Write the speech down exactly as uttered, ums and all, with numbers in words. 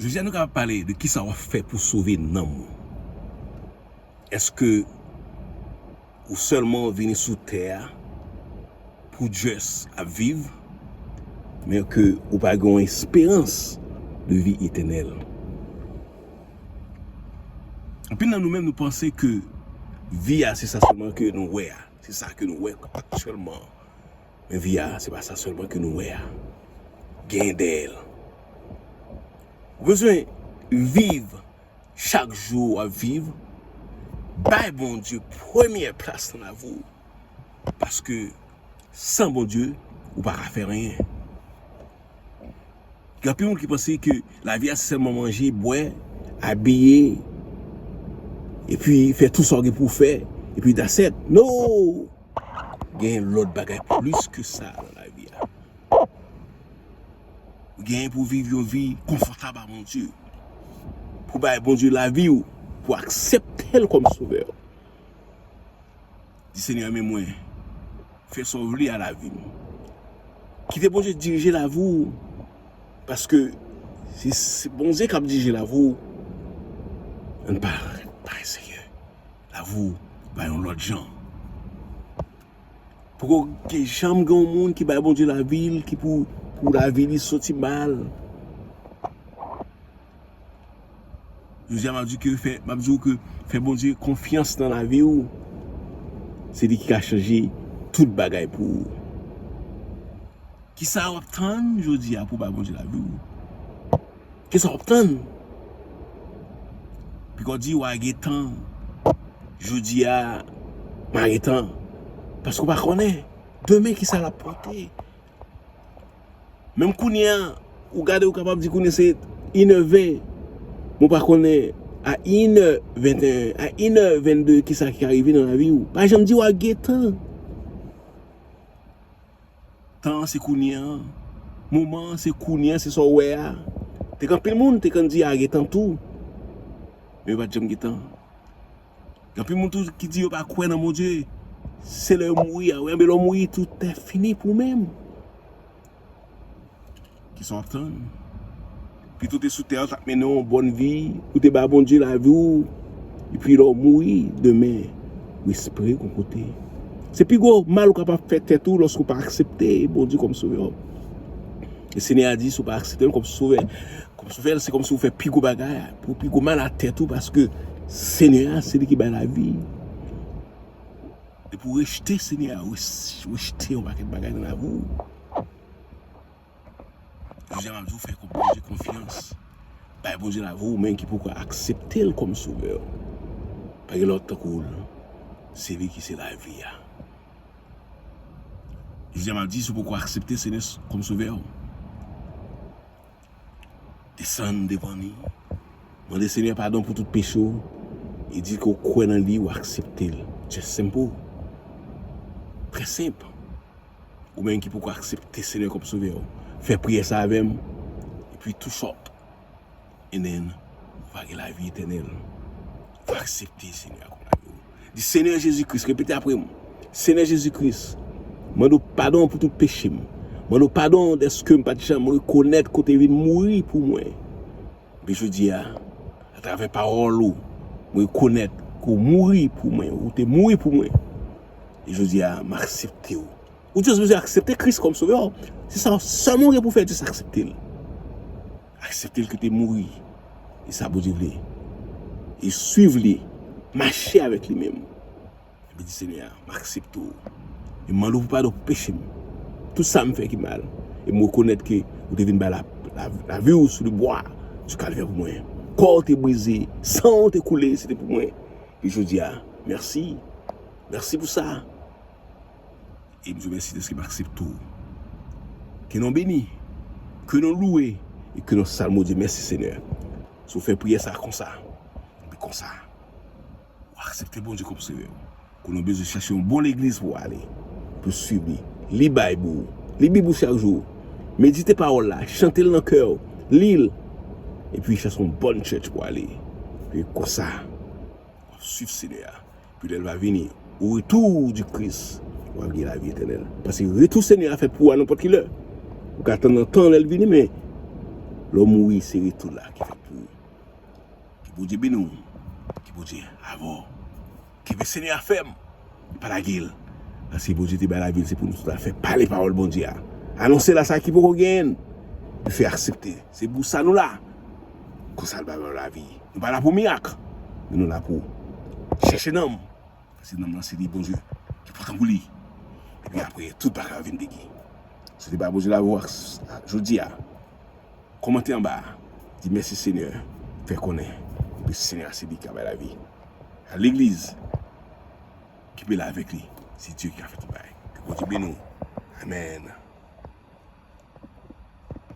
Jodi a nou kapab pale de kisa w ap fè pou sove nanm ou. Èske ou sèlman vini sou tè a pou just ap viv, men ke ou pa gen yon esperans de vi etènèl? Anpil nan nou menm nou panse ke vi a se sa sèlman ke nou wè a, se sa ke nou wè aktyèlman. Men vi a se pa sa sèlman ke nou wè a. Gen dèyè l. Ou bezwen viv chak jou w ap viv. Bay Bondye premyè plas nan lavi w. Paske san Bondye, ou pa ka fè anyen. Gen anpil moun ki panse ke lavi a se sèlman manje, bwè, abiye, epi fè tou sa w gen pou w fè, epi that's it. No! Gen lòt bagay plis ke sa nan lavi a. Ou gen pou viv yon vi konfòtab a Bondye. Pou bay Bondye lavi w, pou aksepte l kòm sovè w. Di Senyè, men mwen, fè sa w vle a lavi m. Kite Bondye dirije lavi w. Paske se, se Bondye k ap dirije lavi w. Ann pa, pa eseye. Lavi w bay yon lòt jan. Poko gen janm gen yon moun ki bay Bondye lavi l, ki pou, pou lavi li soti mal. Jodi a, m ap di ke fè, m ap di w ke fè Bondye konfyans nan lavi w. Se li ki ka chanje tout bagay pou ou. Kisa w ap tann jodi a pou bay Bondye lavi w? Kisa w ap tann? Piko di w a gen tan. Jodi a, m a gen tan. Paske w pa konnen demen kisa l ap pote. Menm kounye a, ou gade, ou kapab di kounye se inè ven. Men w pa konnen a inè venteyen, a inè vennde, kisa ki ka rive nan lavi w. Pa janm di w a gen tan. Tan an se kounye a. Moman an se kounye a, se sa w wè a. Te gen anpil moun, te konn di a gen tan tou. Men yo pa t janm gen tan. Gen anpil moun tou ki di yo pa kwè nan Bondye. Se lè yo mouri a, wi, men lè w mouri, tout est fini pou ou menm. Kisa w ap tann? Pito w te sou tè a, w t ap mennen yon bòn vi, ou te ba Bondye lavi w, epi lè w mouri, demen, w espere w gon kote. Se pi gwo mal ou kapab fè tèt ou lòske w pa aksepte Bondye kòm sovè w. E Senyè a di, si w pa aksepte l kòm sovè, kòm sovè, se kòmsi w fè pi gwo bagay, pou pi gwo mal a tèt ou, paske Senyè a, se li ki bay lavi. Depi w rejte Senyè a, w rejte yon pakèt bagay nan lavi w. Jodi a, m ap di w fè Bondye konfyans. Bay Bondye lavi w, men ki poko aksepte l kòm sovè w. Pa gen lòt tankou l. Se li ki se lavi a. Jodi a, m ap di, si w poko aksepte Senyè kòm sovè w, desann devan li. Mande Senyè padon pou tout peche w. E di ke w kwè nan li, w aksepte l. Just simple. Trè senp. Ou menm ki poko aksepte Senyè kòm sovè w, fè priyè sa avè m. Epi tou chòt. And then, ou va gen lavi etènèl. Ou va aksepte Senyè a kòm lavi w. Di, Senyè Jezi Kris, repete apre m. Senyè Jezi Kris, mande w padon pou tout peche m. Mande w padon dèske m pa t janm rekonèt ke w te vin mouri pou mwen. Men jodi a, atravè pawòl ou, m rekonèt ke w mouri pou mwen, ou te mouri pou mwen. E jodi a, m aksepte w. Ou just bezwen aksepte Kris kòm sovè w. Se sa sèlman w gen pou fè, just aksepte l. Aksepte l ke w te mouri. E sa Bondye vle. E swiv li. Mache avèk li menm. Epi di, Senyè a, m aksepte w. E m mande w pou padon pou peche m. Tout sa m fè ki mal. E m rekonèt ke ou te vin bay la, la, lavi w sou le bwa du Calvaire pou mwen. Kò w te brize, san w te koule, se te pou mwen. Epi jodi a, mèsi. Mèsi pou sa. E m di w mèsi dèske m aksepte w. Ke non beni, ke non louwe, e ke non salmodye. Mèsi, Senyè. Si w fè priyè sa konsa, epi konsa, w aksepte Bondye kòm sovè w. Ke non bezwen chache yon bon legliz pou w ale, pou w swiv li. Li Bib ou, li Bib ou chak jou. Medite pawòl la, chante l nan kè w, li l. Epi chache yon bòn chèch pou w ale. Epi konsa, w ap swiv Senyè a. Pi lè l va vini, au retour du Christ, w ap gen lavi etènèl. Paske retou Senyè a fèt pou ou a nenpòt ki lè. Ou ka tann nan tan lè l vini, men Lè w mouri, se retou la ki fèt pou ou. Ke Bondye beni w. Ke Bondye avè w. Kenbe Senyè a fèm. Pa lage l. Paske Bondye te bay lavi l, se pou nou tout a fè. Pale pawòl Bondye a. Anonse l a sa ki poko genyen l. Epi fè aksepte. Se pou sa nou la. Konsa l ba nou lavi. Nou pa la pou mirak. Men nou la pou chèche nanm. Paske nanm lan se li Bondye ki pran pou li. Epi apre, tout bagay vin byen. Si w te bay Bondye lavi w jodi a, kòmante anba a. Di mèsi Senyè. Fè konnen. Epi Senyè a se li ki ka bay lavi. A legliz. Kenbe la avèk li. Se Dye ki ka fè tout bagay. Ke Bondye beni w. Amèn.